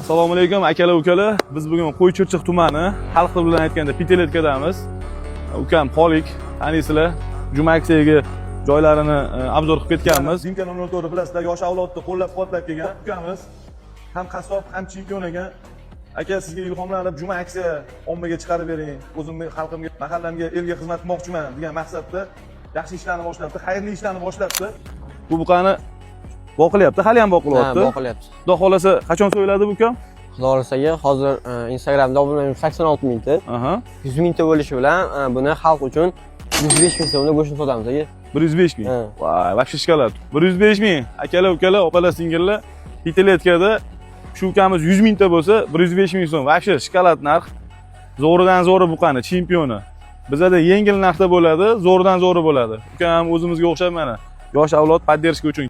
Assalomu alaykum, akalar, ukalar. Biz bugun Qo'ychirchiq tumani, xalq tili bilan aytganda, Пятилетка damiz. Ukam Xolik, taniysizlar. Juma aksiyagi joylarini обзор qilib ketganmiz. Dimka 04, bilasizlar, yosh avlodni qo'llab-quvvatlab kelgan ukamiz. Ham qassob, ham chempion ekan. Aka, sizga ilhomlanib, juma aksiya ommaga chiqarib bering. O'zimni xalqimga, mahallamga, elga xizmat qilmoqchiman degan maqsadda yaxshi ishlarni boshlabdi, xayrli ishlarni boshlabdi. Bu buqani boqilyapti, hali ham Ha, boqilyapti. Boqilyapti. Xudo xohlasa, qachon so'yiladi bu ukam? Xudo xohlasa, hozir Instagramda obunamiz 86 mingta. 100 mingta bo'lishi bilan buni xalq uchun 105 ming so'mda go'shtini sotamiz, aka. 105 ming. Ha. Voy, вообще шоколад. 105 ming. Akalar, ukalar, opalar, singillar, Пятилетка da shu ukamiz 100 mingta bo'lsa, 105 ming so'm. Вообще шоколад narx. Zo'ridan zo'ri buqani, chempioni. Bizada yengil narxda bo'ladi, zo'ridan zo'ri bo'ladi. Ukam o'zimizga o'xshab mana yosh avlod поддержка uchun.